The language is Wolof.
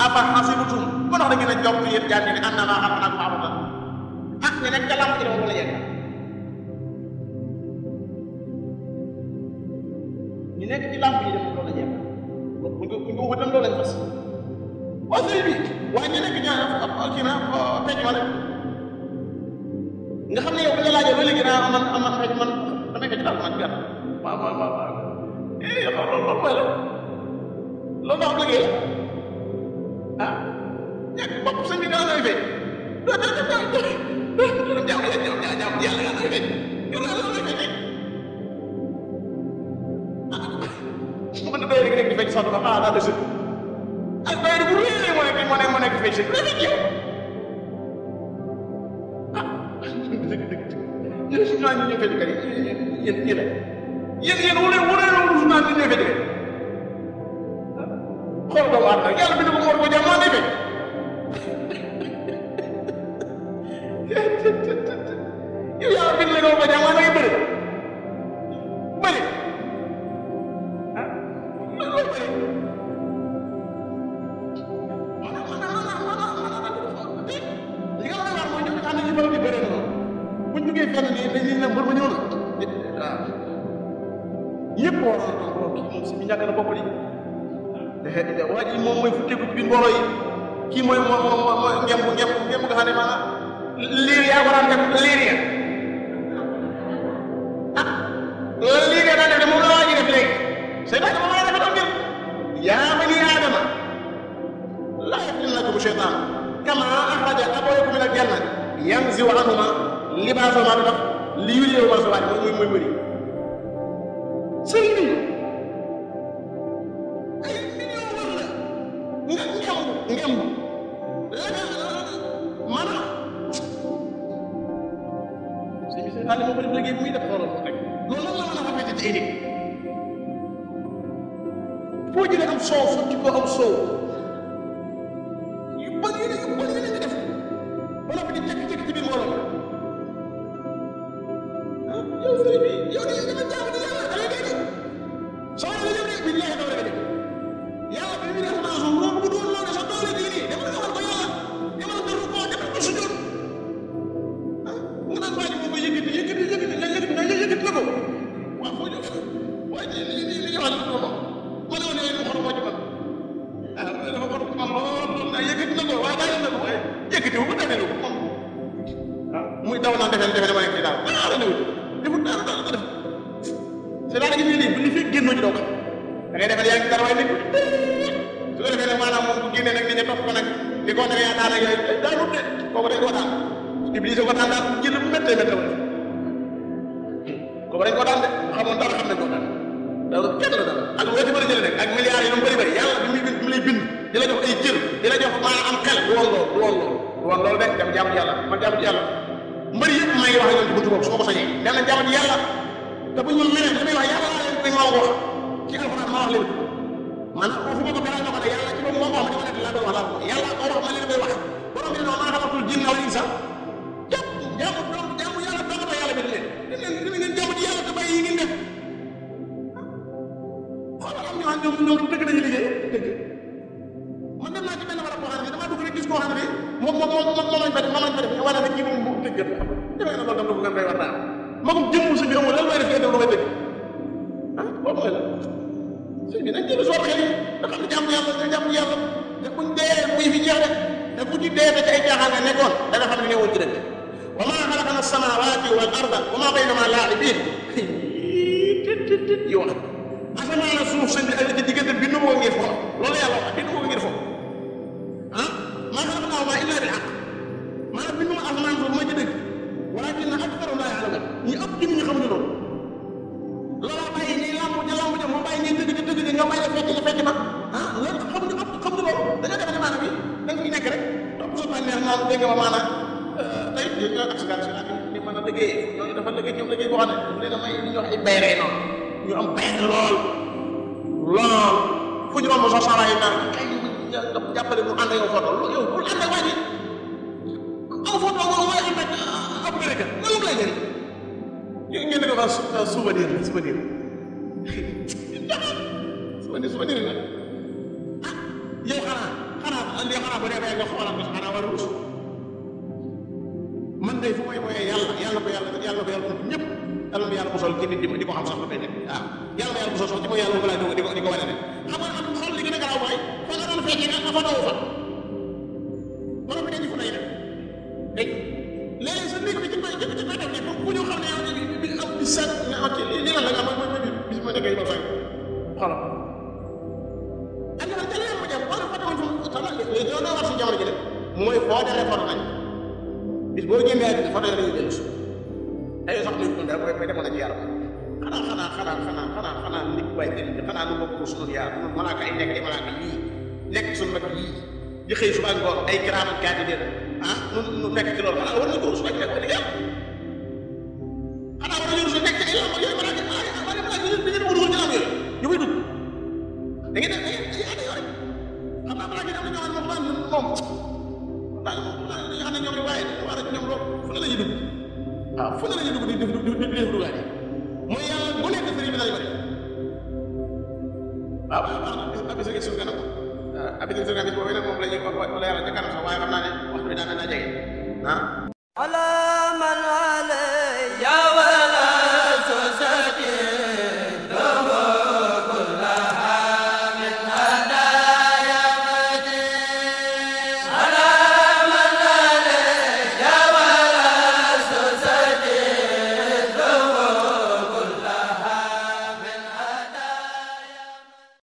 apa hasibutum ko ndax da ngeen a jokk yéen jàng ne annama xalaqnaakum abatan ak ne nekk ca làmb ji dama la yegg ñu nekk ci làmb yi dama loolu la yegg buñ ko wutam loolu lañ fas waa sëy bi waaye ñu nekk ñaar kii na fecc ma rek nga xam ne yow bi nga laajee ba léegi naa man fecc man damay fecc daal man gàtt waaw loolu mooy la loolu ndax liggéey ah ñàkk bopp sëñ bi dana lay fekk jàmm yàlla nga lay fekk yow la lay fekk su ma doyee rek di fekk sax ba daa de sut ak doyee bu réeré moo nekk fekk sëñ bi yow ah dëgg naa ñu fekk kat yéen wala su naa ñu fekk xool doomu aadama yàlla bind ko mu war ko jàmm maa ngi fekk yow yàlla bind la ko jàmm maa ngi bëri ah loolu bëri li nga war mooy ñu xam ne ñu bëri di bëri noonu bu ñu jógee fenn nii dañuy ne mbër ma ñëw na waaw yëpp war a doon kii moom si bi ñàkk na bopp li waa ji moom mooy futteeku ci biir mbooloo yi kii mooy ngemb nga xam ne maanaam liir yaa ko daan def liir ya ah loolu liir ya daan def de moom la waa ji def léegi seytaan moom la dafa doon yaa bani aadama laa yaftinannakum shaytaan kamaa axraja abawaykum mina al-janna yanzi'u anhumaa libaasahumaa lu tax liyuriyahumaa sawaatihimaa mooy bëri sëriñ bi ngem maanaam sëñ bi seytaane moo ko def liggéey bi muy def xoolal rek loolu lan la mën a rafetee ci nit foo jëlee am soow sotti ko am soow yu bëri yéen nga def ba noppi di tekk ci biir mbooloo yow sëriñ bi yow de dama jaamu di yàlla da ngay dee de soo la ñëw de billaahi doo rek yàlla bi mu def naa so loolu bu doon loolu sa doole bii nii demal nga war ko yàlla demal nga rukkoo demal ko sujjóot ah nga naan waa ji moom ko yëkkati la ko waaw foo jóg waa ji li wax la ko ma ne woon yooyu mu xor moo ci man ah dafa xor ko man lool naa yëkkati na ko waaye bàyyi na ko waaye yëkkati wu ko demee ko moom ah muy daw naan defe dama nekk daal ah la newut defut dara def c'est daanaka ñu lii bu ñu fi génnoo ci daw da ngay defal yaa ngi dara waaye nit su ko defee nag maanaam moom bu génnee nag nit ñi topp ko nag di ko ne yaa daanaka yooyu daanut de kooku dañ koo daan Iblis ko daan daal jël bu méttee méttee wala kooku dañ koo daan de xamoon dara xam ne koo daan daal kenn la dara ak lu ci mën a jëlee nag ak milliards yi lu mu bëri yàlla bi mu lay bind di la jox ay cër di la jox maanaam am xel du woon loolu de dem jaamu yàlla man jaamu ci yàlla mbëri yëpp maa ngi wax ak ñoom ci buntu boobu su ma ko sañee dem na jaamu ci yàlla te bu ñu menee li may wax yàlla laa leen dañ maa wax ci alxuraan ma wax leen man fu ma ko beral ma ko ne yàlla ci moom moo ko wax ma ne laa doon wax laa ko yàlla ko wax ma leen koy wax borom bi non maa xamatul jinna wal insa jaamu yàlla dong ba yàlla bi leen ngeen jaamu ci yàlla te bàyyi yi ngeen def xoolal am ñoo dëgg dañuy liggéey dëgg man dem naa ci benn barab boo xam ne damaa dugg rek gis koo xam ne moom lañ fa def wala nag kii moom dëgg demee na loolu tam dugg ngeen bay war naa ma ko jëmmu si bi amul lan may def lu may dëgg ah boobu mooy la sëñ bi nañ jël soo xel yi nga xam ne jàmm yàlla te buñ dee muy fi jeex rek te bu ñu dee ci ay jaaxal nga nekkoon da nga xam ne newoon ci dëgg wa maa xalaqna as-samaawaati wal arda wa maa baynahumaa laa'ibiin yi wax asamaan ak suuf sëñ bi ak ci diggante bindu moo ngir fo loolu yàlla wax bindu moo ngir fo ah maa xalaqnaahumaa illaa bil haqq maanaam bindu ma asamaan suuf mooy ci dëgg walaakinna aktharahum laa ya'lamuun ñi ëpp ci nit ñi xamuñu loolu looloo bàyyi ñuy lamb ja moo bàyyi ñuy dëgg nga may la fecc ma ah loolu xamuñu loolu dañoo defe ne maanaam bi da nga fi nekk rek topp sa bànneex naan dégg nga ma maanaam tey ñoo accident ni mën a liggéey ñooñu dafa liggéey ñoom liggéey boo xam ne mu leen a may li ñuy wax ay bayree noonu ñu am bayre lool fu ñu romb sax saa yi naan kay nga jàppale mu ànd yow photo yow bul ànd ak waa ji aw photo nga mooy ànd ak ab Amérique loolu lay jëriñ ngeen di ko wax souvenir nag yow xanaa bu dee bay nga xoolal nga xanaa war a rus man day fu may mooyee yàlla ko yàlla tudd ñëpp yàlla na yàlla mosal ci nit di ko xam sax ba tey nekk waaw yàlla na yàlla mosal sax ci mooy yàlla balaa di ko wane ne xam nga am xool li gën a garaaw mooy fa nga doon fekkee nga fa daw fa borom bi dañu fa day def dégg léeg-léeg sa néeg bi ci koy def ne bu ñu xam ne yow bi am bi set nga am ci li la nga mooy bis ma nekkee ba fay xoolal ak yow tele ma jàpp wala fa tawoon fu tala léegi yow doo war si jamono ji de mooy foo demee foto nañ bis boo génnee ak foto yi dañuy dellu si ay sax nit ñi daal mooy demoon na ci yaram xanaa nit bay xanaa lu bokk sunu yaar malaaka ay nekk ay malaaka yii nekk sunu mag yii di xëy suba ngoon ay kiraam ak kaati nu nekk ci loolu xanaa war na ko su nekk ko liggéey xanaa war na ñu nekk ci ay lamb yooyu malaaka yi da ngeen wut ci lamb yooyu ñu koy dugg da ngeen def ay aada yoo rek xam naa malaaka yi am na ñoo xam ne moom dañu xam ne ñoom waaye war a ñoom loolu fu ne la ñuy dugg waaw fu ne la ñuy dugg di def dugaat yi mooy yàlla bu nekk sëriñ bi dañu ko def waaw baax na abisa gi suñu kanam abisa suñu kanam boobu nag moom la ñuy wax wala yàlla ca kanam sax waaye xam naa ne waxtu bi daa mel naa jege